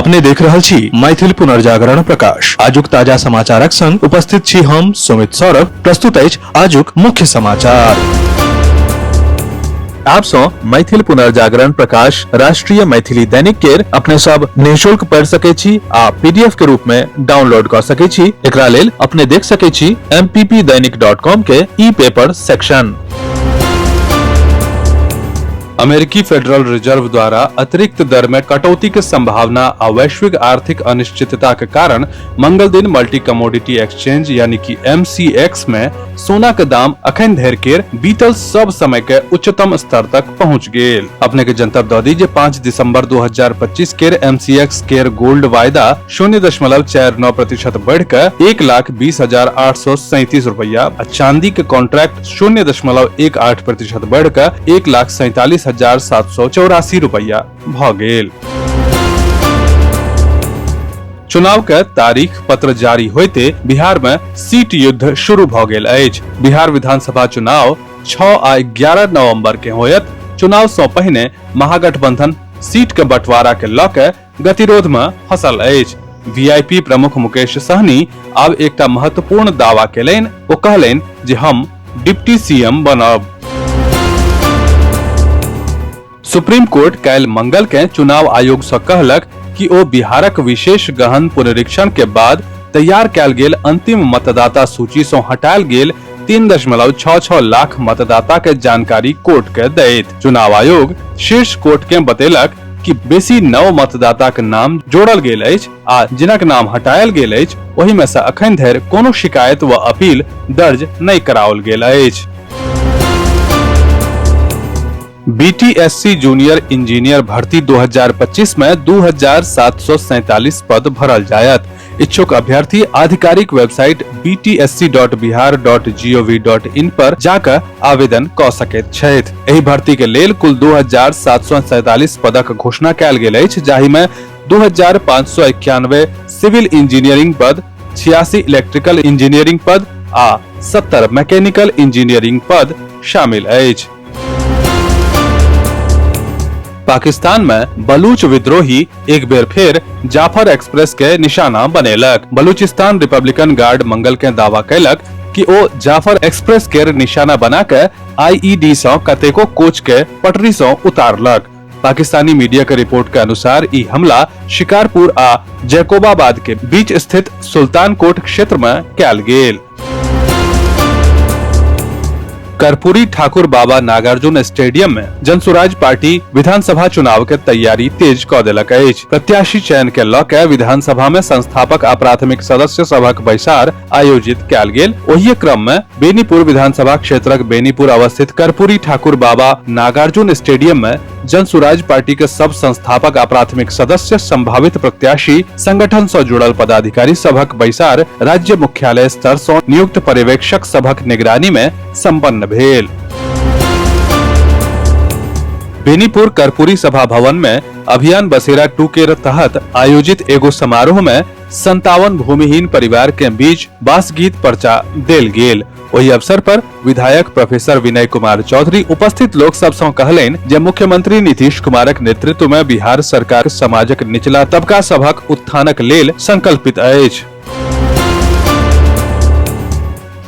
अपने देख रहल छी मैथिल पुनर्जागरण प्रकाश। आजुक ताजा समाचारक संग उपस्थित छी हम सुमित सौरभ। प्रस्तुत अछि आजुक मुख्य समाचार। आप सौ मैथिल पुनर्जागरण प्रकाश राष्ट्रीय मैथिली दैनिक केर अपने सब निःशुल्क पढ़ सके छी आ पीडीएफ के रूप में डाउनलोड कर सके छी। एकरा लेल अपने देख सके छी mppdainik.com के ई पेपर सेक्शन। अमेरिकी फेडरल रिजर्व द्वारा अतिरिक्त दर में कटौती के संभावना आ वैश्विक आर्थिक अनिश्चितता के कारण मंगल दिन मल्टी कमोडिटी एक्सचेंज यानी कि एमसीएक्स में सोना के दाम अखन धरि केर बीतल सब समय के उच्चतम स्तर तक पहुंच गेल। अपने के जनतब दऽ दी जे 5 दिसंबर 2025 केर एमसीएक्स केर गोल्ड वायदा 0.49% बढ़ि कऽ 1,20,837 रुपया आ चांदी के कॉन्ट्रैक्ट 0.18% बढ़ि कऽ 1,47,784 रुपया भऽ गेल। चुनाव के तारीख पत्र जारी होइते बिहार में सीट युद्ध शुरू भऽ गेल अछि। बिहार विधानसभा चुनाव 6 आ 11 नवंबर के होयत। चुनाव सँ पहिने महागठबंधन सीट के बंटवारा के लऽ के गतिरोध में फंसल अछि। वीआईपी प्रमुख मुकेश सहनी आब एकटा महत्वपूर्ण दावा केलनि। ओ कहलनि जे हम डिप्टी सीएम बनब। सुप्रीम कोर्ट काल्हि मंगल के चुनाव आयोग सँ कहलक कि ओ बिहारक विशेष गहन पुनरीक्षण के बाद तैयार कयल गेल अंतिम मतदाता सूची सँ हटायल गेल 3.66 लाख मतदाता के जानकारी कोर्ट के दैत। चुनाव आयोग शीर्ष कोर्ट के बतेलक कि बेसी नव मतदाता के नाम जोड़ल गेल अछि आ जिनक नाम हटायल गेल अछि ओहि में से अखन धरि कोनो शिकायत व अपील दर्ज नहि कराओल गेल अछि। बीटीएससी जूनियर इंजीनियर भर्ती 2025 में 2747 पद भरल जायत। इच्छुक अभ्यर्थी आधिकारिक वेबसाइट btsc.bihar.gov.in पर जाकर आवेदन क सकैत छथि। एहि भर्ती के लेल कुल 2747 पदक घोषणा कयल गेल अछि, जाहि में 2591 सिविल इंजीनियरिंग पद, 86 इलेक्ट्रिकल इंजीनियरिंग पद आ 70 मैकेनिकल इंजीनियरिंग पद शामिल अछि। पाकिस्तान में बलूच विद्रोही एक बेर फेर जाफर एक्सप्रेस के निशाना बनेलक। बलूचिस्तान रिपब्लिकन गार्ड मंगल के दावा कैलक कि ओ जाफर एक्सप्रेस के निशाना बना के आईईडी सँ कतेको कोच के पटरी सँ उतारलक। पाकिस्तानी मीडिया के रिपोर्ट के अनुसार ई हमला शिकारपुर आ जैकोबाबाद के बीच स्थित सुल्तानकोट क्षेत्र में कैल गेल। कर्पूरी ठाकुर बाबा नागार्जुन स्टेडियम में जनसुराज पार्टी विधानसभा चुनाव के तैयारी तेज क देलक अछि। प्रत्याशी चयन के ल के विधानसभा में संस्थापक आ प्राथमिक सदस्य सभक बैसार आयोजित कयल गेल। ओहिये क्रम में बेनीपुर विधानसभा क्षेत्रक बेनीपुर अवस्थित कर्पूरी ठाकुर बाबा नागार्जुन स्टेडियम में जनसुराज पार्टी के सब संस्थापक आ प्राथमिक सदस्य, संभावित प्रत्याशी, संगठन सँ जुड़ल पदाधिकारी सभक बैसार राज्य मुख्यालय स्तर सँ नियुक्त पर्यवेक्षक सभक निगरानी में संपन्न भेल। बेनीपुर कर्पूरी सभा भवन में अभियान बसेरा 2 के तहत आयोजित एगो समारोह में 57 भूमिहीन परिवार के बीच बास गीत पर्चा देल गेल। ओहि अवसर पर विधायक प्रोफेसर विनय कुमार चौधरी उपस्थित लोक सब सँ कहलनि जे मुख्यमंत्री नीतीश कुमारक नेतृत्व में बिहार सरकार समाजक निचला तबका सभक उत्थानक लेल संकल्पित अछि।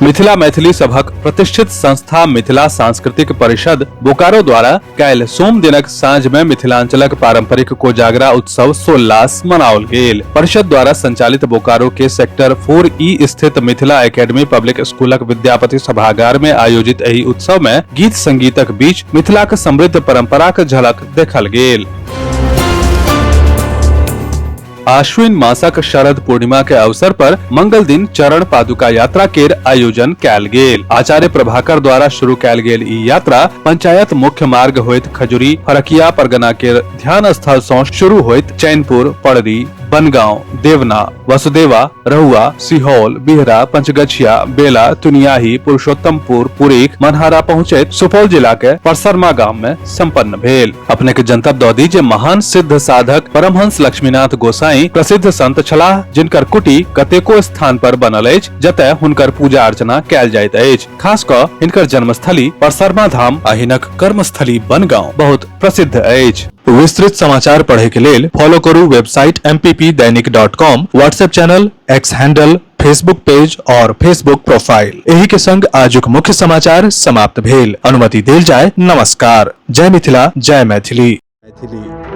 मिथिला मैथिली सभक प्रतिष्ठित संस्था मिथिला सांस्कृतिक परिषद बोकारो द्वारा काल्हि सोम दिनक साँझ में मिथिलांचलक पारंपरिक कोजागरा उत्सव सोल्लास मनाओल गेल। परिषद द्वारा संचालित बोकारो के सेक्टर 4E स्थित मिथिला एकेडमी पब्लिक स्कूलक विद्यापति सभागार में आयोजित एहि उत्सव में गीत संगीतक बीच मिथिलाक समृद्ध परंपराक झलक देखल गेल। आश्विन मासक शरद पूर्णिमा के अवसर पर मंगल दिन चरण पादुका यात्रा केर आयोजन कैल गेल। आचार्य प्रभाकर द्वारा शुरू कैल गेल ई यात्रा पंचायत मुख्य मार्ग होइत खजुरी फरकिया परगना केर ध्यान स्थल सँ शुरू होइत चैनपुर, पड़री, बनगांव, देवना, वसुदेवा, रहुआ, सिहौल, बिहरा, पंचगछिया, बेला, तुनियाही, पुरुषोत्तमपुर, पुरीख, मनहारा पहुंचैत सुपौल जिला के परसरमा गाम में संपन्न भेल। अपने के जनतब दऽ दी जे महान सिद्ध साधक परमहंस लक्ष्मीनाथ गोसाई प्रसिद्ध संत छलाह, जिनकर कुटी कतेको स्थान पर बनल अछि, जतय हुनकर पूजा अर्चना कैल जाइत अछि। खास कऽ हिनकर जन्मस्थली परसरमा धाम आ हिनक कर्मस्थली बनगांव बहुत प्रसिद्ध अछि। विस्तृत समाचार पढ़े के लेल फॉलो करू website mppdainik.com, WhatsApp channel, X handle, Facebook page और फेसबुक प्रोफाइल। एही के संग आजुक मुख्य समाचार समाप्त भेल। अनुमति देल जाय। नमस्कार। जय मिथिला, जय मैथिली। मैथिली।